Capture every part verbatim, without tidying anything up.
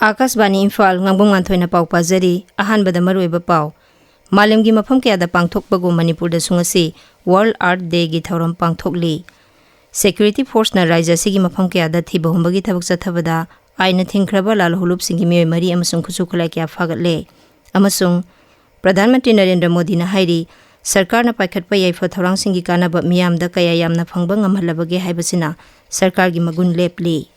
ꯑꯥꯀꯥꯁꯕꯥꯅꯤ ꯏꯝꯐꯥꯜ, ꯉꯥꯡꯕꯝ ꯉꯥꯟꯊꯣꯏꯅ ꯄꯥꯎ ꯄꯥꯖꯔꯤ꯫ ꯑꯍꯥꯟꯕꯗ ꯃꯔꯨꯑꯣꯏꯕ ꯄꯥꯎ꯫ ꯃꯥꯂꯦꯝꯒꯤ ꯃꯐꯝ ꯀꯌꯥꯗ ꯄꯥꯡꯊꯣꯛꯄꯒꯨꯝ ꯃꯅꯤꯄꯨꯔꯗꯁꯨ ꯉꯁꯤ World Earth Dayꯒꯤ ꯊꯧꯔꯝ ꯄꯥꯡꯊꯣꯛꯂꯤ꯫ Security Forceꯅ ꯔꯥꯖ꯭ꯌ ꯑꯁꯤꯒꯤ ꯃꯐꯝ ꯀꯌꯥꯗ ꯊꯤꯕ ꯍꯨꯝꯕꯒꯤ ꯊꯕꯛ ꯆꯠꯊꯕꯗ ꯑꯥꯏꯟꯅ ꯊꯤꯡꯈ꯭ꯔꯕ ꯂꯥꯜꯍꯧꯂꯨꯞꯁꯤꯡꯒꯤ ꯃꯤꯑꯣꯏ ꯃꯔꯤ ꯑꯃꯁꯨꯡ ꯈꯨꯠꯁꯨ ꯈꯨꯠꯂꯥꯏ ꯀꯌꯥ ꯐꯥꯒꯠꯂꯦ꯫ ꯑꯃꯁꯨꯡ ꯄ꯭ꯔꯙꯥꯟ ꯃꯟꯇ꯭ꯔꯤ ꯅꯔꯦꯟꯗ꯭ꯔ ꯃꯣꯗꯤꯅ ꯍꯥꯏꯔꯤ, ꯁꯔꯀꯥꯔꯅ ꯄꯥꯏꯈꯠꯄ ꯌꯥꯏꯐ ꯊꯧꯔꯥꯡꯁꯤꯡꯒꯤ ꯀꯥꯟꯅꯕ ꯃꯤꯌꯥꯝꯗ ꯀꯌꯥ ꯌꯥꯝꯅ ꯐꯪꯕ ꯉꯝꯍꯜꯂꯕꯒꯦ ꯍꯥꯏꯕꯁꯤꯅ ꯁꯔꯀꯥꯔꯒꯤ ꯃꯒꯨꯟ ꯂꯦꯞꯂꯤ꯫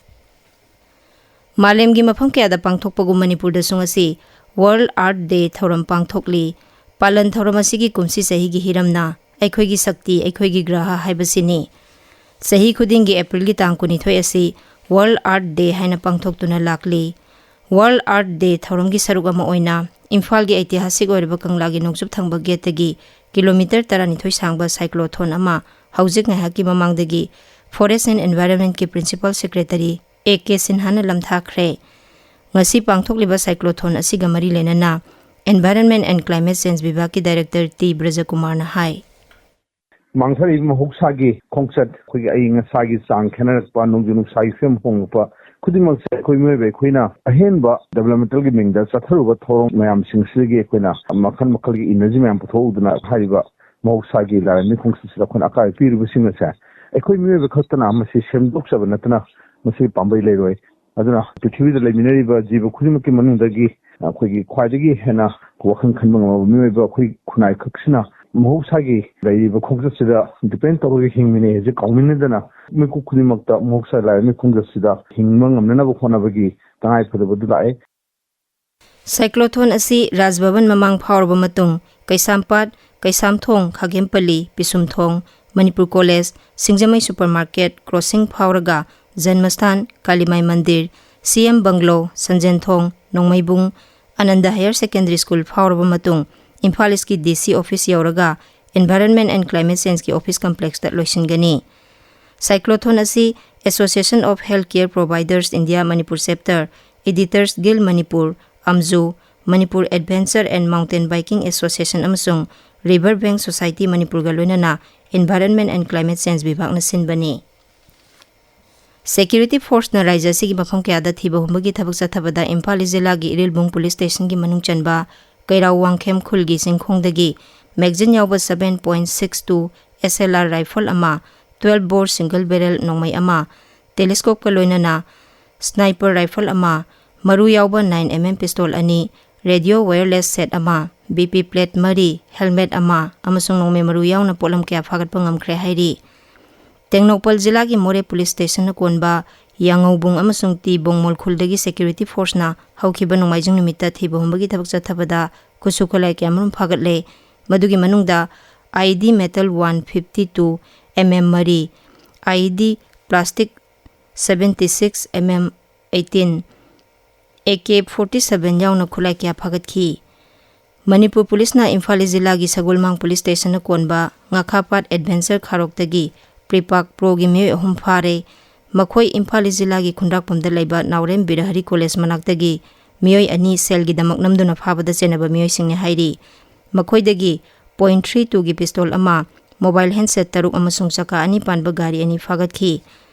ꯃꯥꯂꯦꯝꯒꯤ ꯃꯐꯝ ꯀꯌꯥꯗ ꯄꯥꯡꯊꯣꯛꯄꯒꯨꯝ ꯃꯅꯤꯄꯨꯔꯗꯁꯨ ꯉꯁꯤ World Earth Day ꯊꯧꯔꯝ ꯄꯥꯡꯊꯣꯛꯂꯤ꯫ ꯄꯥꯂꯟ ꯊꯧꯔꯝ ꯑꯁꯤꯒꯤ ꯀꯨꯝꯁꯤ ꯆꯍꯤꯒꯤ ꯍꯤꯔꯝꯅ "ꯑꯩꯈꯣꯏꯒꯤ ꯁꯛꯇꯤ, ꯑꯩꯈꯣꯏꯒꯤ ꯒ꯭ꯔꯍ" ꯍꯥꯏꯕꯁꯤꯅꯤ꯫ ꯆꯍꯤ ꯈꯨꯗꯤꯡꯒꯤ ꯑꯦꯄ꯭ꯔꯤꯜꯒꯤ ꯇꯥꯡ ꯀꯨꯟꯅꯤꯊꯣꯏ ꯑꯁꯤ World Earth Day ꯍꯥꯏꯅ ꯄꯥꯡꯊꯣꯛꯇꯨꯅ ꯂꯥꯛꯂꯤ꯫ World Earth Day ꯊꯧꯔꯝꯒꯤ ꯁꯔꯨꯛ ꯑꯃ ꯑꯣꯏꯅ ꯏꯝꯐꯥꯜꯒꯤ ꯑꯩꯇꯤꯍꯥꯁꯤꯛ ꯑꯣꯏꯔꯕ ꯀꯪꯂꯥꯒꯤ ꯅꯣꯡꯆꯨꯞ ꯊꯪꯕ ꯒꯦꯠꯇꯒꯤ ꯀꯤꯂꯣꯃꯤꯇꯔ ꯇꯔꯥꯅꯤꯊꯣꯏ ꯁꯥꯡꯕ cyclotron ꯑꯃ ꯍꯧꯖꯤꯛ ꯉꯥꯏꯍꯥꯛꯀꯤ ꯃꯃꯥꯡꯗꯒꯤ Forest and Environmentꯀꯤ Principal Secretary A K ꯁꯤꯟꯍꯥꯅ ꯂꯝꯊꯥꯈ꯭ꯔꯦ꯫ ꯉꯁꯤ ꯄꯥꯡꯊꯣꯛꯂꯤꯕ cyclotron ꯑꯁꯤꯒ ꯃꯔꯤ ꯂꯩꯅꯅ Environment and Climate Change ꯕꯤꯚꯥꯒꯀꯤ Director ꯇꯤ ꯕ꯭ꯔꯖꯀꯨꯃꯥꯔꯅ ꯍꯥꯏ꯫ ꯃꯥꯡꯊꯔꯛꯏꯕ ꯃꯍꯧꯁꯥꯒꯤ ꯈꯣꯡꯆꯠ, ꯑꯩꯈꯣꯏꯒꯤ ꯑꯏꯪ ꯑꯁꯥꯒꯤ ꯆꯥꯡ ꯈꯦꯠꯅꯔꯛꯄ, ꯅꯣꯡꯖꯨ ꯅꯨꯡꯁꯥꯒꯤ ꯐꯤꯕꯝ ꯍꯣꯡꯂꯛꯄ ꯈꯨꯗꯤꯡꯃꯛꯁꯦ ꯑꯩꯈꯣꯏ ꯃꯤꯑꯣꯏꯕ ꯑꯩꯈꯣꯏꯅ ꯑꯍꯦꯟꯕ developmentalꯒꯤ ꯃꯤꯡꯗ ꯆꯠꯊꯔꯨꯕ ꯊꯧꯔꯝ ꯃꯌꯥꯝꯁꯤꯡꯁꯤꯗꯒꯤ ꯑꯩꯈꯣꯏꯅ ꯃꯈꯜ ꯃꯈꯜꯒꯤ energy ꯃꯌꯥꯝ ꯄꯨꯊꯣꯛꯍꯧꯗꯨꯅ ꯍꯥꯏꯔꯤꯕ ꯃꯍꯧꯁꯥꯒꯤ ꯂꯥꯏꯔꯦꯝꯕꯤ ꯈꯣꯡꯆꯠꯁꯤꯗ ꯑꯩꯈꯣꯏꯅ ꯑꯀꯥꯏꯕ ꯄꯤꯔꯤꯕꯁꯤꯡ ꯑꯁꯦ ꯑꯩꯈꯣꯏ ꯃꯤꯑꯣꯏꯕ ꯈꯛꯇꯅ ꯃꯁꯤ ꯁꯦꯝꯗꯣꯛꯆꯕ ꯅꯠꯇꯅ ꯃꯁꯤ ꯄꯥꯝꯕꯩ ꯂꯩꯔꯣꯏ꯫ ꯑꯗꯨꯅ ꯄ꯭ꯔꯤꯊꯤꯕꯤꯗ ꯂꯩꯃꯤꯟꯅꯔꯤꯕ ꯖꯤꯕ ꯈꯨꯗꯤꯡꯃꯛꯀꯤ ꯃꯅꯨꯡꯗꯒꯤ ꯑꯩꯈꯣꯏꯒꯤ ꯈ꯭ꯋꯥꯏꯗꯒꯤ ꯍꯦꯟꯅ ꯋꯥꯈꯜ ꯈꯟꯕ ꯉꯝꯃꯕ ꯃꯤꯑꯣꯏꯕ ꯑꯩꯈꯣꯏ ꯈꯨꯟꯅꯥꯏ ꯈꯛꯁꯤꯅ ꯃꯍꯧꯁꯥꯒꯤ ꯂꯩꯔꯤꯕ ꯈꯣꯡꯆꯠꯁꯤꯗ depend ꯇꯧꯔꯒ ꯍꯤꯡꯃꯤꯟꯅꯩ ꯍꯥꯏꯁꯦ ꯀꯥꯎꯃꯤꯟꯅꯗꯅ ꯃꯤꯀꯨꯞ ꯈꯨꯗꯤꯡꯃꯛꯇ ꯃꯍꯧꯁꯥ ꯂꯥꯏꯔꯦꯝꯕꯤ ꯈꯣꯡꯆꯠꯁꯤꯗ ꯍꯤꯡꯕ ꯉꯝꯅꯅꯕ ꯍꯣꯠꯅꯕꯒꯤ ꯇꯉꯥꯏ ꯐꯗꯕ ꯑꯗꯨ ꯂꯥꯛꯑꯦ꯫ Cyclotron ꯑꯁꯤ ꯔꯥꯖ ꯚꯕꯟ ꯃꯃꯥꯡ ꯐꯥꯎꯔꯕ ꯃꯇꯨꯡ Keishampat, Keishamthong, Khagempalli, Pishumthong, Manipur college, Singjamei supermarket crossing ꯐꯥꯎꯔꯒ ꯖꯟꯃꯁꯊꯥꯟ, Kalimai Mandir, C M bungalow, Sanjenthong, Nongmeibung, Ananda Higher Secondary School ꯐꯥꯎꯔꯕ ꯃꯇꯨꯡ ꯏꯝꯐꯥꯜ ꯏꯁꯀꯤ ꯗꯤ ꯁꯤ office ꯌꯧꯔꯒ Environment and Climate Changeꯀꯤ office complexꯇ ꯂꯣꯏꯁꯤꯟꯒꯅꯤ꯫ Cyclotron ꯑꯁꯤ Association of Healthcare Providers India Manipur Chapter, Editors Guild Manipur, ꯑꯝꯖꯨ, Manipur Adventure and Mountain Biking Association ꯑꯃꯁꯨꯡ River Bank Society ꯃꯅꯤꯄꯨꯔꯒ ꯂꯣꯏꯅꯅ Environment and Climate Change ꯕꯤꯚꯥꯒꯅ ꯁꯤꯟꯕꯅꯤ꯫ Security forceꯅ ꯔꯥꯏꯖ꯭ꯌ ꯑꯁꯤꯒꯤ ꯃꯐꯝ ꯀꯌꯥꯗ ꯊꯤꯕ ꯍꯨꯝꯕꯒꯤ ꯊꯕꯛ ꯆꯠꯊꯕꯗ ꯏꯝꯐꯥꯜ ꯏꯁ ꯖꯤꯂꯥꯒꯤ ꯏꯔꯤꯜꯕꯨꯡ police stationꯒꯤ ꯃꯅꯨꯡ ꯆꯟꯕ ꯀꯩꯔꯥꯎ ꯋꯥꯡꯈꯦꯝ ꯈꯨꯜꯒꯤ ꯆꯤꯡꯈꯣꯡꯗꯒꯤ magazine ꯌꯥꯎꯕ seven point six two S L R rifle ꯑꯃ, twelve bore single barrel ꯅꯣꯡꯃꯩ ꯑꯃ, telescopeꯀ ꯂꯣꯏꯅꯅ sniper rifle ꯑꯃ, ꯃꯔꯨ ꯌꯥꯎꯕ nine M M pistol ꯑꯅꯤ, radio wireless set ꯑꯃ, B P plate ꯃꯔꯤ, helmet ꯑꯃ ꯑꯃꯁꯨꯡ ꯅꯣꯡꯃꯩ ꯃꯔꯨ ꯌꯥꯎꯅ ꯄꯣꯠꯂꯝ ꯀꯌꯥ ꯐꯥꯒꯠꯄ ꯉꯝꯈ꯭ꯔꯦ ꯍꯥꯏꯔꯤ꯫ ꯇꯦꯡꯅꯧꯄꯜ ꯖꯤꯂꯥꯒꯤ ꯃꯣꯔꯦ police stationꯅ ꯀꯣꯟꯕ ꯌꯥꯉꯧꯕꯨꯡ ꯑꯃꯁꯨꯡ ꯇꯤ ꯕꯣꯡꯃꯣꯜ ꯈꯨꯜꯗꯒꯤ security forceꯅ ꯍꯧꯈꯤꯕ ꯅꯣꯡꯃꯥꯏꯖꯤꯡ ꯅꯨꯃꯤꯠꯇ ꯊꯤꯕ ꯍꯨꯝꯕꯒꯤ ꯊꯕꯛ ꯆꯠꯊꯕꯗ ꯈꯨꯠꯁꯨ ꯈꯨꯠꯂꯥꯏ ꯀꯌꯥꯃꯔꯨꯝ ꯐꯥꯒꯠꯂꯦ꯫ ꯃꯗꯨꯒꯤ ꯃꯅꯨꯡꯗ I E D metal one fifty two M M ꯃꯔꯤ, I E D plastic seventy six M M eighteen, A K forty seven ꯌꯥꯎꯅ ꯈꯨꯠꯂꯥꯏ ꯀꯌꯥ ꯐꯥꯒꯠꯈꯤ꯫ ꯃꯅꯤꯄꯨꯔ policeꯅ ꯏꯝꯐꯥꯜ ꯏꯁ ꯖꯤꯂꯥꯒꯤ ꯁꯒꯣꯜꯃꯥꯡ police stationꯅ ꯀꯣꯟꯕ ꯉꯥꯈꯥꯄꯥꯠ adventure ꯈꯥꯔꯣꯛꯇꯒꯤ PREPAK proꯒꯤ ꯃꯤꯑꯣꯏ ꯑꯍꯨꯝ ꯐꯥꯔꯦ꯫ ꯃꯈꯣꯏ ꯏꯝꯐꯥꯜ ꯏꯁ ꯖꯤꯂꯥꯒꯤ ꯈꯨꯟꯗ꯭ꯔꯥꯛꯄꯝꯗ ꯂꯩꯕ ꯅꯥꯎꯔꯦꯝ ꯕꯤꯔꯍꯔꯤ college ꯃꯅꯥꯛꯇꯒꯤ ꯃꯤꯑꯣꯏ ꯑꯅꯤ ꯁꯦꯜꯒꯤꯗꯃꯛ ꯅꯝꯗꯨꯅ ꯐꯥꯕꯗ ꯆꯦꯟꯅꯕ ꯃꯤꯑꯣꯏꯁꯤꯡꯅꯤ ꯍꯥꯏꯔꯤ꯫ ꯃꯈꯣꯏꯗꯒꯤ point three twoꯒꯤ pistol ꯑꯃ, mobile handset ꯇꯔꯨꯛ ꯑꯃꯁꯨꯡ ꯆꯀꯥ ꯑꯅꯤ ꯄꯥꯟꯕ ꯒꯥꯔꯤ ꯑꯅꯤ ꯐꯥꯒꯠꯈꯤ꯫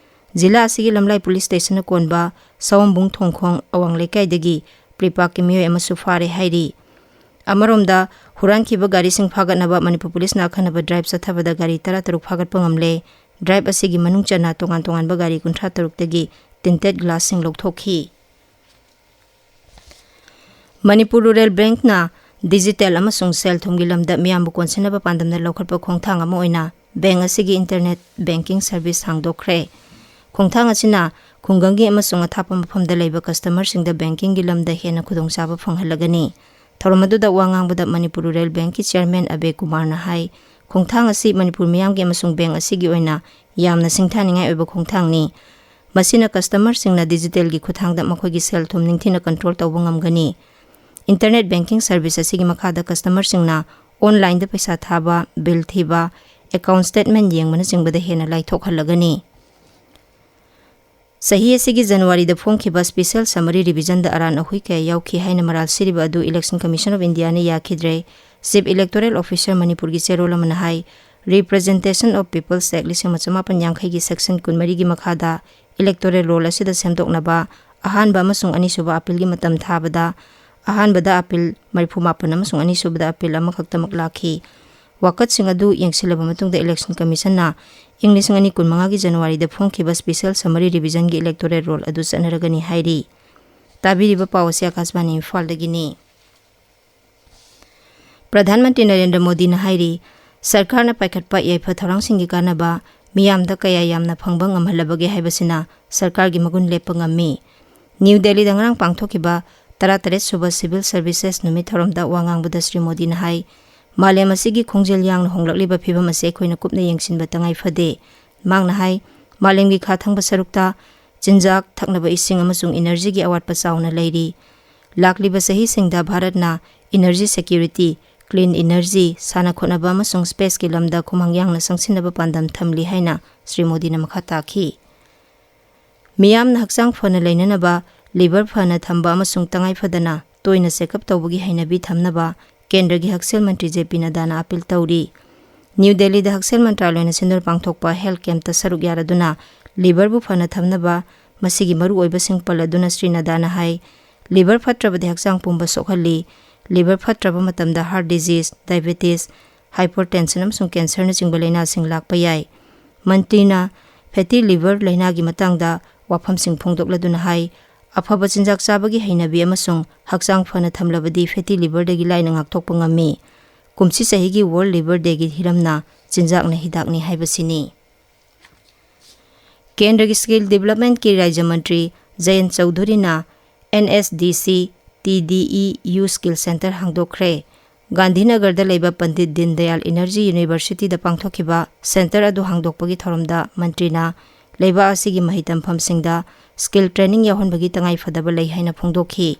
ꯖꯤꯂꯥ ꯑꯁꯤꯒꯤ ꯂꯝꯂꯥꯏ police stationꯅ ꯀꯣꯟꯕ ꯁꯑꯣꯝꯕꯨꯡ ꯊꯣꯡꯈꯣꯡ ꯑꯋꯥꯡ ꯂꯩꯀꯥꯏꯗꯒꯤ PREPAKꯀꯤ ꯃꯤꯑꯣꯏ ꯑꯃꯁꯨ ꯐꯥꯔꯦ ꯍꯥꯏꯔꯤ꯫ ꯑꯃꯔꯣꯝꯗ, ꯍꯨꯔꯥꯟꯈꯤꯕ ꯒꯥꯔꯤꯁꯤꯡ ꯐꯥꯒꯠꯅꯕ ꯃꯅꯤꯄꯨꯔ policeꯅ ꯑꯈꯟꯅꯕ drive ꯆꯠꯊꯕꯗ ꯒꯥꯔꯤ ꯇꯔꯥ ꯇꯔꯨꯛ ꯐꯥꯒꯠꯄ ꯉꯝꯂꯦ꯫ Drive ꯑꯁꯤꯒꯤ ꯃꯅꯨꯡ ꯆꯟꯅ ꯇꯣꯉꯥꯟ ꯇꯣꯉꯥꯟꯕ ꯒꯥꯔꯤ ꯀꯨꯟꯊ꯭ꯔꯥ ꯇꯔꯨꯛꯇꯒꯤ tinted glassꯁꯤꯡ ꯂꯧꯊꯣꯛꯈꯤ꯫ ꯃꯅꯤꯄꯨꯔ Rural Bankꯅ digital ꯑꯃꯁꯨꯡ ꯁꯦꯜ ꯊꯨꯝꯒꯤ ꯂꯝꯗ ꯃꯤꯌꯥꯝꯕꯨ ꯀꯣꯟꯁꯤꯟꯅꯕ ꯄꯥꯟꯗꯝꯗ ꯂꯧꯈꯠꯄ ꯈꯣꯡꯊꯥꯡ ꯑꯃ ꯑꯣꯏꯅ bank ꯑꯁꯤꯒꯤ internet banking service ꯍꯥꯡꯗꯣꯛꯈ꯭ꯔꯦ꯫ ꯈꯣꯡꯊꯥꯡ ꯑꯁꯤꯅ ꯈꯨꯡꯒꯪꯒꯤ ꯑꯃꯁꯨꯡ ꯑꯊꯥꯞꯄ ꯃꯐꯝꯗ ꯂꯩꯕ customerꯁꯤꯡꯗ bankingꯒꯤ ꯂꯝꯗ ꯍꯦꯟꯅ ꯈꯨꯗꯣꯡꯆꯥꯕ ꯐꯪꯍꯜꯂꯒꯅꯤ꯫ ꯊꯧꯔꯝ ꯑꯗꯨꯗ ꯋꯥ ꯉꯥꯡꯕꯗ ꯃꯅꯤꯄꯨꯔ Rural Bankꯀꯤ chairman ꯑꯕꯦ ꯀꯨꯃꯥꯔꯅ ꯍꯥꯏ, ꯈꯣꯡꯊꯥꯡ ꯑꯁꯤ ꯃꯅꯤꯄꯨꯔ ꯃꯤꯌꯥꯝꯒꯤ ꯑꯃꯁꯨꯡ bank ꯑꯁꯤꯒꯤ ꯑꯣꯏꯅ ꯌꯥꯝꯅ ꯁꯤꯡꯊꯥꯅꯤꯡꯉꯥꯏ ꯑꯣꯏꯕ ꯈꯣꯡꯊꯥꯡꯅꯤ꯫ ꯃꯁꯤꯅ customerꯁꯤꯡꯅ digitalꯒꯤ ꯈꯨꯠꯊꯥꯡꯗ ꯃꯈꯣꯏꯒꯤ ꯁꯦꯜ ꯊꯨꯝ ꯅꯤꯡꯊꯤꯅ control ꯇꯧꯕ ꯉꯝꯒꯅꯤ꯫ Internet banking service ꯑꯁꯤꯒꯤ ꯃꯈꯥꯗ customerꯁꯤꯡꯅ onlineꯗ ꯄꯩꯁꯥ ꯊꯥꯕ, bill ꯊꯤꯕ, account statement ꯌꯦꯡꯕꯅꯆꯤꯡꯕꯗ ꯍꯦꯟꯅ ꯂꯥꯏꯊꯣꯛꯍꯜꯂꯒꯅꯤ꯫ ꯆꯍꯤ ꯑꯁꯤꯒꯤ ꯖꯅꯋꯥꯔꯤꯗ ꯐꯣꯡꯈꯤꯕ special summary revisionꯗ ꯑꯔꯥꯟ ꯑꯍꯣꯏ ꯀꯌꯥ ꯌꯥꯎꯈꯤ ꯍꯥꯏꯅ ꯃꯔꯥꯜ ꯁꯤꯔꯤꯕ ꯑꯗꯨ Election Commission of Indiaꯅ ꯌꯥꯈꯤꯗ꯭ꯔꯦ꯫ Chief Electoral Officer ꯃꯅꯤꯄꯨꯔꯒꯤ ꯆꯦꯔꯣꯜ ꯑꯃꯅ ꯍꯥꯏ, Representation of People's Act ꯂꯤꯁꯤꯡ ꯑꯃ ꯆꯃꯥꯄꯟ ꯌꯥꯡꯈꯩꯒꯤ section ꯀꯨꯟꯃꯔꯤꯒꯤ ꯃꯈꯥꯗ electoral roll ꯑꯁꯤꯗ ꯁꯦꯝꯗꯣꯛꯅꯕ ꯑꯍꯥꯟꯕ ꯑꯃꯁꯨꯡ ꯑꯅꯤꯁꯨꯕ appealꯒꯤ ꯃꯇꯝ ꯊꯥꯕꯗ ꯑꯍꯥꯟꯕꯗ appeal ꯃꯔꯤꯐꯨ ꯃꯥꯄꯟ ꯑꯃꯁꯨꯡ ꯑꯅꯤꯁꯨꯕꯗ appeal ꯑꯃꯈꯛꯇꯃꯛ ꯂꯥꯛꯈꯤ꯫ ꯋꯥꯀꯠꯁꯤꯡ ꯑꯗꯨ ꯌꯦꯡꯁꯤꯜꯂꯕ ꯃꯇꯨꯡꯗ Election Commissionꯅ ꯏꯪ ꯂꯤꯁꯤꯡ ꯑꯅꯤ ꯀꯨꯟꯃꯉꯥꯒꯤ ꯖꯅꯋꯥꯔꯤꯗ ꯐꯣꯡꯈꯤꯕ Special Summary Revisionꯒꯤ electoral roll ꯑꯗꯨ ꯆꯠꯅꯔꯒꯅꯤ ꯍꯥꯏꯔꯤ꯫ ꯇꯥꯕꯤꯔꯤꯕ ꯄꯥꯎ ꯑꯁꯤ ꯑꯀꯥꯁꯕꯥꯅꯤ ꯏꯝꯐꯥꯜꯗꯒꯤꯅꯤ꯫ ꯄ꯭ꯔꯙꯥꯟ ꯃꯟꯇ꯭ꯔꯤ ꯅꯔꯦꯟꯗ꯭ꯔ ꯃꯣꯗꯤꯅ ꯍꯥꯏꯔꯤ, ꯁꯔꯀꯥꯔꯅ ꯄꯥꯏꯈꯠꯄ ꯌꯥꯏꯐ ꯊꯧꯔꯥꯡꯁꯤꯡꯒꯤ ꯀꯥꯟꯅꯕ ꯃꯤꯌꯥꯝꯗ ꯀꯌꯥ ꯌꯥꯝꯅ ꯐꯪꯕ ꯉꯝꯍꯜꯂꯕꯒꯦ ꯍꯥꯏꯕꯁꯤꯅ ꯁꯔꯀꯥꯔꯒꯤ ꯃꯒꯨꯟ ꯂꯦꯞꯄ ꯉꯝꯃꯤ꯫ ꯅ꯭ꯌꯨ ꯗꯦꯜꯂꯤꯗ ꯉꯔꯥꯡ ꯄꯥꯡꯊꯣꯛꯈꯤꯕ ꯇꯔꯥꯇꯔꯦꯠ ꯁꯨꯕ Civil Services ꯅꯨꯃꯤꯠ ꯊꯧꯔꯝꯗ ꯋꯥ ꯉꯥꯡꯕꯗ ꯁ꯭ꯔꯤ ꯃꯣꯗꯤꯅ ꯍꯥꯏ, ꯃꯥꯂꯦꯝ ꯑꯁꯤꯒꯤ ꯈꯣꯡꯖꯦꯜ ꯌꯥꯡꯅ ꯍꯣꯡꯂꯛꯂꯤꯕ ꯐꯤꯚꯝ ꯑꯁꯤ ꯑꯩꯈꯣꯏꯅ ꯀꯨꯞꯅ ꯌꯦꯡꯁꯤꯟꯕ ꯇꯉꯥꯏ ꯐꯗꯦ꯫ ꯃꯍꯥꯛꯅ ꯍꯥꯏ, ꯃꯥꯂꯦꯝꯒꯤ ꯈꯥ ꯊꯪꯕ ꯁꯔꯨꯛꯇ ꯆꯤꯟꯖꯥꯛ, ꯊꯛꯅꯕ ꯏꯁꯤꯡ ꯑꯃꯁꯨꯡ energyꯒꯤ ꯑꯋꯥꯠꯄ ꯆꯥꯎꯅ ꯂꯩꯔꯤ꯫ ꯂꯥꯛꯂꯤꯕ ꯆꯍꯤꯁꯤꯡꯗ ꯚꯥꯔꯠꯅ energy security, clean energy, ꯁꯥꯟꯅ ꯈꯣꯠꯅꯕ ꯑꯃꯁꯨꯡ spaceꯀꯤ ꯂꯝꯗ ꯈꯨꯃꯥꯡ ꯌꯥꯡꯅ ꯆꯪꯁꯤꯟꯅꯕ ꯄꯥꯟꯗꯝ ꯊꯝꯂꯤ ꯍꯥꯏꯅ ꯁ꯭ꯔꯤ ꯃꯣꯗꯤꯅ ꯃꯈꯥ ꯇꯥꯈꯤ꯫ ꯃꯤꯌꯥꯝꯅ ꯍꯛꯆꯥꯡ ꯐꯅ ꯂꯩꯅꯅꯕ, liver ꯐꯅ ꯊꯝꯕ ꯑꯃꯁꯨꯡ ꯇꯉꯥꯏ ꯐꯗꯅ ꯇꯣꯏꯅ check up ꯇꯧꯕꯒꯤ ꯍꯩꯅꯕꯤ ꯊꯝꯅꯕ ꯀꯦꯟꯗ꯭ꯔꯒꯤ ꯍꯛꯁꯦꯜ ꯃꯟꯇ꯭ꯔꯤ ꯖꯦ ꯄꯤ ꯅꯗꯥꯅ appeal ꯇꯧꯔꯤ꯫ ꯅ꯭ꯌꯨ ꯗꯦꯜꯂꯤꯗ ꯍꯛꯁꯦꯜ ꯃꯟꯇ꯭ꯔꯥꯂꯌꯅ ꯁꯤꯟꯗꯨꯅ ꯄꯥꯡꯊꯣꯛꯄ health campꯇ ꯁꯔꯨꯛ ꯌꯥꯔꯗꯨꯅ liverꯕꯨ ꯐꯅ ꯊꯝꯅꯕ ꯃꯁꯤꯒꯤ ꯃꯔꯨꯑꯣꯏꯕꯁꯤꯡ ꯄꯜꯂꯗꯨꯅ ꯁ꯭ꯔꯤ ꯅꯗꯥꯅ ꯍꯥꯏ, liver ꯐꯠꯇ꯭ꯔꯕꯗꯤ ꯍꯛꯆꯥꯡ ꯄꯨꯝꯕ ꯁꯣꯛꯍꯜꯂꯤ꯫ Liver ꯐꯠꯇ꯭ꯔꯕ ꯃꯇꯝꯗ heart disease, diabetes, hypertension ꯑꯃꯁꯨꯡ cancerꯅꯆꯤꯡꯕ ꯂꯥꯏꯅꯥꯁꯤꯡ ꯂꯥꯛꯄ ꯌꯥꯏ꯫ ꯃꯟꯇ꯭ꯔꯤꯅ fatty liver ꯂꯥꯏꯅꯥꯒꯤ ꯃꯇꯥꯡꯗ ꯋꯥꯐꯝꯁꯤꯡ ꯐꯣꯡꯗꯣꯛꯂꯗꯨꯅ ꯍꯥꯏ, ꯑꯐꯕ ꯆꯤꯟꯖꯥꯛ ꯆꯥꯕꯒꯤ ꯍꯩꯅꯕꯤ ꯑꯃꯁꯨꯡ ꯍꯛꯆꯥꯡ ꯐꯅ ꯊꯝꯂꯕꯗꯤ fatty liverꯗꯒꯤ ꯂꯥꯏꯅ ꯉꯥꯛꯊꯣꯛꯄ ꯉꯝꯃꯤ꯫ ꯀꯨꯝꯁꯤ ꯆꯍꯤꯒꯤ World Liver Dayꯒꯤ ꯍꯤꯔꯝꯅ ꯆꯤꯟꯖꯥꯛꯅ ꯍꯤꯗꯥꯛꯅꯤ ꯍꯥꯏꯕꯁꯤꯅꯤ꯫ ꯀꯦꯟꯗ꯭ꯔꯒꯤ Skill Developmentꯀꯤ ꯔꯥꯖ꯭ꯌ ꯃꯟꯇ꯭ꯔꯤ ꯖꯌꯟ ꯆꯧꯙꯨꯔꯤꯅ N S D C T D E U Skill Center ꯍꯥꯡꯗꯣꯛꯈ꯭ꯔꯦ꯫ ꯒꯥꯟꯙꯤꯅꯒꯔꯗ ꯂꯩꯕ ꯄꯟꯗꯤꯠ ꯗꯤꯟ ꯗꯌꯥꯜ Energy Universityꯗ ꯄꯥꯡꯊꯣꯛꯈꯤꯕ center ꯑꯗꯨ ꯍꯥꯡꯗꯣꯛꯄꯒꯤ ꯊꯧꯔꯝꯗ ꯃꯟꯇ꯭ꯔꯤꯅ ꯂꯩꯕꯥꯛ ꯑꯁꯤꯒꯤ ꯃꯍꯩ ꯇꯝꯐꯝꯁꯤꯡꯗ skill training ꯌꯥꯎꯍꯟꯕꯒꯤ ꯇꯉꯥꯏ ꯐꯗꯕ ꯂꯩ ꯍꯥꯏꯅ ꯐꯣꯡꯗꯣꯛꯈꯤ꯫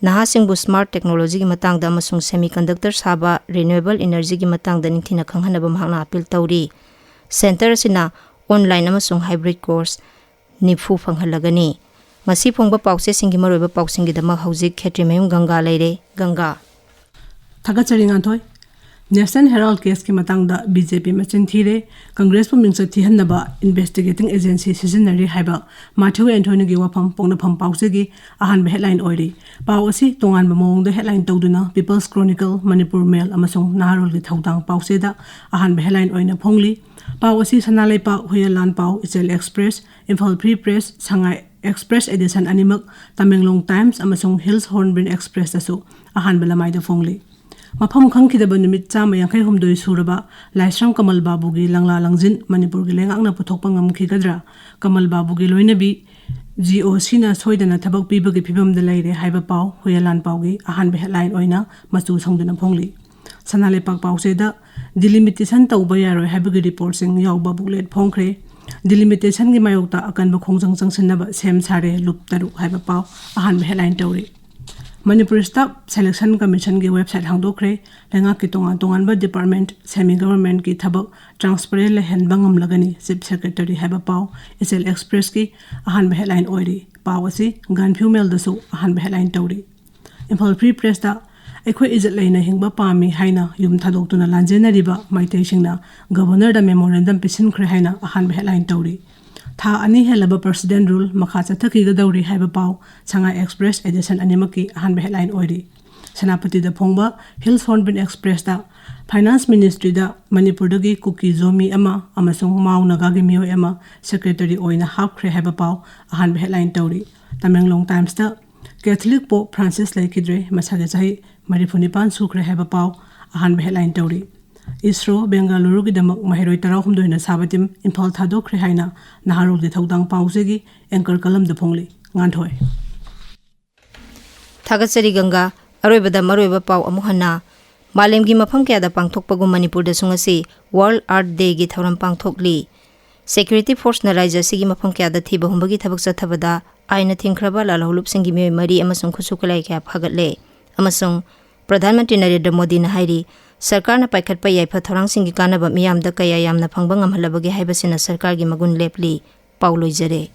ꯅꯍꯥꯁꯤꯡꯕꯨ smart technologyꯒꯤ ꯃꯇꯥꯡꯗ ꯑꯃꯁꯨꯡ semiconductor ꯁꯥꯕ renewable energyꯒꯤ ꯃꯇꯥꯡꯗ ꯅꯤꯡꯊꯤꯅ ꯈꯪꯍꯟꯅꯕ ꯃꯍꯥꯛꯅ appeal ꯇꯧꯔꯤ꯫ Center ꯑꯁꯤꯅ online ꯑꯃꯁꯨꯡ hybrid course ꯅꯤꯐꯨ ꯐꯪꯍꯜꯂꯒꯅꯤ꯫ ꯉꯁꯤ ꯐꯣꯡꯕ ꯄꯥꯎꯆꯦꯁꯤꯡꯒꯤ ꯃꯔꯨꯑꯣꯏꯕ ꯄꯥꯎꯁꯤꯡꯒꯤꯗꯃꯛ ꯍꯧꯖꯤꯛ ꯈꯦꯇ꯭ꯔꯤꯃꯌꯨꯝ ꯒꯪꯒꯥ ꯂꯩꯔꯦ꯫ ꯒꯪꯒꯥ꯫ ꯊꯥꯒꯠꯆꯔꯤ, ꯉꯥꯟꯊꯣꯏ꯫ National Herald case ꯀꯤ ꯃꯇꯥꯡꯗ ꯕꯤ ꯖꯦ ꯄꯤ ꯃꯆꯤꯟ ꯊꯤꯔꯦ, ꯀꯪꯒ꯭ꯔꯦꯁꯄꯨ ꯃꯤꯡꯆꯠ ꯊꯤꯍꯟꯅꯕ investigating agency ꯁꯤꯖꯤꯟꯅꯔꯤ ꯍꯥꯏꯕ ꯃꯥꯊ꯭ꯌꯨ ꯑꯦꯟꯊꯣꯅꯤꯒꯤ ꯋꯥꯐꯝ ꯄꯣꯛꯅꯐꯝ ꯄꯥꯎꯆꯦꯒꯤ ꯑꯍꯥꯟꯕ headline ꯑꯣꯏꯔꯤ꯫ ꯄꯥꯎ ꯑꯁꯤ ꯇꯣꯉꯥꯟꯕ ꯃꯑꯣꯡꯗ headline ꯇꯧꯗꯨꯅ People's Chronicle, ꯃꯅꯤꯄꯨꯔ ꯃꯦꯜ ꯑꯃꯁꯨꯡ ꯅꯍꯥꯔꯣꯜꯒꯤ ꯊꯧꯗꯥꯡ ꯄꯥꯎꯆꯦꯗ ꯑꯍꯥꯟꯕ headline ꯑꯣꯏꯅ ꯐꯣꯡꯂꯤ꯫ ꯄꯥꯎ ꯑꯁꯤ ꯁꯅꯥ ꯂꯩꯄꯥꯛ, ꯍꯨꯏꯌꯦꯟꯂꯥꯟꯄꯥꯎ, ꯏꯆꯦꯜ Express, ꯏꯝꯐꯥꯜ Free Press, ꯁꯉꯥꯏ Express edition ꯑꯅꯤꯃꯛ, ꯇꯃꯦꯡꯂꯣꯡ Times ꯑꯃꯁꯨꯡ Hills Hornbill Express ꯇꯁꯨ ꯑꯍꯥꯟꯕ ꯂꯃꯥꯏꯗ ꯐꯣꯡꯂꯤ꯫ ꯃꯐꯝ ꯈꯪꯈꯤꯗꯕ ꯅꯨꯃꯤꯠ ꯆꯥꯝꯃ ꯌꯥꯡꯈꯩ ꯍꯨꯝꯗꯣꯏ ꯁꯨꯔꯕ ꯂꯥꯏꯁ꯭ꯔꯝ ꯀꯃꯜ ꯕꯥꯕꯨꯒꯤ ꯂꯪꯂꯥ ꯂꯪꯖꯤꯟ ꯃꯅꯤꯄꯨꯔꯒꯤ ꯂꯩꯉꯥꯛꯅ ꯄꯨꯊꯣꯛꯄ ꯉꯝꯈꯤꯒꯗ꯭ꯔꯥ? ꯀꯃꯜ ꯕꯥꯕꯨꯒꯤ ꯂꯣꯏꯅꯕꯤ G O C ꯅ ꯁꯣꯏꯗꯅ ꯊꯕꯛ ꯄꯤꯕꯒꯤ ꯐꯤꯕꯝꯗ ꯂꯩꯔꯦ ꯍꯥꯏꯕ ꯄꯥꯎ ꯍꯨꯏꯌꯦꯟꯂꯥꯟꯄꯥꯎꯒꯤ ꯑꯍꯥꯟꯕ headline ꯑꯣꯏꯅ ꯃꯆꯨ ꯁꯪꯗꯨꯅ ꯐꯣꯡꯂꯤ꯫ ꯁꯅꯥ ꯂꯩꯄꯥꯛ ꯄꯥꯎꯆꯦꯗ delimitation ꯇꯧꯕ ꯌꯥꯔꯣꯏ ꯍꯥꯏꯕꯒꯤ reportꯁꯤꯡ ꯌꯥꯎꯕ booklet ꯐꯣꯡꯈ꯭ꯔꯦ꯫ Delimitationꯒꯤ ꯃꯥꯌꯣꯛꯇ ꯑꯀꯟꯕ ꯈꯣꯡꯖꯪ ꯆꯪꯁꯤꯟꯅꯕ ꯁꯦꯝ ꯁꯥꯔꯦ ꯂꯨꯞ ꯇꯔꯨꯛ ꯍꯥꯏꯕ ꯄꯥꯎ ꯑꯍꯥꯟꯕ headline ꯇꯧꯔꯤ꯫ Manipur Staff Selection Commissionꯒꯤ website ꯍꯥꯡꯗꯣꯛꯈ꯭ꯔꯦ꯫ ꯂꯩꯉꯥꯛꯀꯤ ꯇꯣꯉꯥꯟ ꯇꯣꯉꯥꯟꯕ department, semi governmentꯀꯤ ꯊꯕꯛ transparent ꯂꯩꯍꯟꯕ ꯉꯝꯂꯒꯅꯤ Chief Secretary ꯍꯥꯏꯕ ꯄꯥꯎ ꯏꯆꯦꯜ Expressꯀꯤ ꯑꯍꯥꯟꯕ headline ꯑꯣꯏꯔꯤ꯫ ꯄꯥꯎ ꯑꯁꯤ ꯒꯥꯟꯐ꯭ꯌꯨ ꯃꯦꯜꯗꯁꯨ ꯑꯍꯥꯟꯕ headline ꯇꯧꯔꯤ꯫ ꯏꯝꯐꯥꯜ Free Pressꯇ "ꯑꯩꯈꯣꯏ ꯏꯖꯠ ꯂꯩꯅ ꯍꯤꯡꯕ ꯄꯥꯝꯃꯤ" ꯍꯥꯏꯅ ꯌꯨꯝ ꯊꯥꯗꯣꯛꯇꯨꯅ ꯂꯥꯟꯖꯦꯟꯅꯔꯤꯕ ꯃꯩꯇꯩꯁꯤꯡꯅ Governorꯗ memorandum ꯄꯤꯁꯤꯟꯈ꯭ꯔꯦ ꯍꯥꯏꯅ ꯑꯍꯥꯟꯕ headline ꯇꯧꯔꯤ꯫ ꯊꯥ ꯑꯅꯤ ꯍꯦꯜꯂꯕ President Rule ꯃꯈꯥ ꯆꯠꯊꯈꯤꯒꯗꯧꯔꯤ ꯍꯥꯏꯕ ꯄꯥꯎ ꯁꯉꯥꯏ Express edition ꯑꯅꯤꯃꯛꯀꯤ ꯑꯍꯥꯟꯕ headline ꯑꯣꯏꯔꯤ꯫ ꯁꯦꯅꯥꯄꯇꯤꯗ ꯐꯣꯡꯕ Hills Hornbill Expressꯇ Finance Ministryꯗ ꯃꯅꯤꯄꯨꯔꯗꯒꯤ ꯀꯨꯀꯤ ꯖꯣꯃꯤ ꯑꯃ ꯑꯃꯁꯨꯡ ꯃꯥꯎ ꯅꯥꯒꯥꯒꯤ ꯃꯤꯑꯣꯏ ꯑꯃ Secretary ꯑꯣꯏꯅ ꯍꯥꯞꯈ꯭ꯔꯦ ꯍꯥꯏꯕ ꯄꯥꯎ ꯑꯍꯥꯟꯕ headline ꯇꯧꯔꯤ꯫ ꯇꯃꯦꯡꯂꯣꯡ Timesꯇ Catholic Pope Francis ꯂꯩꯈꯤꯗ꯭ꯔꯦ, ꯃꯁꯥꯒꯤ ꯆꯍꯤ ꯃꯔꯤꯐꯨ ꯅꯤꯄꯥꯟ ꯁꯨꯈ꯭ꯔꯦ ꯍꯥꯏꯕ ꯄꯥꯎ ꯑꯍꯥꯟꯕ headline ꯇꯧꯔꯤ꯫ ISRO ꯕꯦꯡꯒꯂꯨꯔꯨꯒꯤꯗꯃꯛ ꯃꯍꯩꯔꯣꯏ ꯇꯔꯥꯍꯨꯝꯗꯣꯏꯅ ꯁꯥꯕ team ꯏꯝꯐꯥꯜ ꯊꯥꯗꯣꯛꯈ꯭ꯔꯦ ꯍꯥꯏꯅ ꯅꯍꯥꯔꯣꯜꯒꯤ ꯊꯧꯗꯥꯡ ꯄꯥꯎꯆꯦꯒꯤ anchor ꯀꯂꯝꯗ ꯐꯣꯡꯂꯤ꯫ ꯉꯥꯟꯊꯣꯏ꯫ ꯊꯥꯒꯠꯆꯔꯤ ꯒꯪꯒꯥ꯫ ꯑꯔꯣꯏꯕꯗ ꯃꯔꯨꯑꯣꯏꯕ ꯄꯥꯎ ꯑꯃꯨꯛ ꯍꯟꯅ꯫ ꯃꯥꯂꯦꯝꯒꯤ ꯃꯐꯝ ꯀꯌꯥꯗ ꯄꯥꯡꯊꯣꯛꯄꯒꯨꯝ ꯃꯅꯤꯄꯨꯔꯗꯁꯨ ꯉꯁꯤ World Earth Dayꯒꯤ ꯊꯧꯔꯝ ꯄꯥꯡꯊꯣꯛꯂꯤ꯫ Security Forceꯅ ꯔꯥꯖ꯭ꯌ ꯑꯁꯤꯒꯤ ꯃꯐꯝ ꯀꯌꯥꯗ ꯊꯤꯕ ꯍꯨꯝꯕꯒꯤ ꯊꯕꯛ ꯆꯠꯊꯕꯗ ꯑꯥꯏꯟꯅ ꯊꯤꯡꯈ꯭ꯔꯕ ꯂꯥꯜꯍꯧꯂꯨꯞꯁꯤꯡꯒꯤ ꯃꯤꯑꯣꯏ ꯃꯔꯤ ꯑꯃꯁꯨꯡ ꯈꯨꯠꯁꯨ ꯈꯨꯠꯂꯥꯏ ꯀꯌꯥ ꯐꯥꯒꯠꯂꯦ꯫ ꯑꯃꯁꯨꯡ ꯄ꯭ꯔꯙꯥꯟ ꯃꯟꯇ꯭ꯔꯤ ꯅꯔꯦꯟꯗ꯭ꯔ ꯃꯣꯗꯤꯅ ꯍꯥꯏꯔꯤ, ꯁꯔꯀꯥꯔꯅ ꯄꯥꯏꯈꯠꯄ ꯌꯥꯏꯐ ꯊꯧꯔꯥꯡꯁꯤꯡꯒꯤ ꯀꯥꯟꯅꯕ ꯃꯤꯌꯥꯝꯗ ꯀꯌꯥ ꯌꯥꯝꯅ ꯐꯪꯕ ꯉꯝꯍꯜꯂꯕꯒꯦ ꯍꯥꯏꯕꯁꯤꯅ ꯁꯔꯀꯥꯔꯒꯤ ꯃꯒꯨꯟ ꯂꯦꯞꯂꯤ꯫ ꯄꯥꯎ ꯂꯣꯏꯖꯔꯦ꯫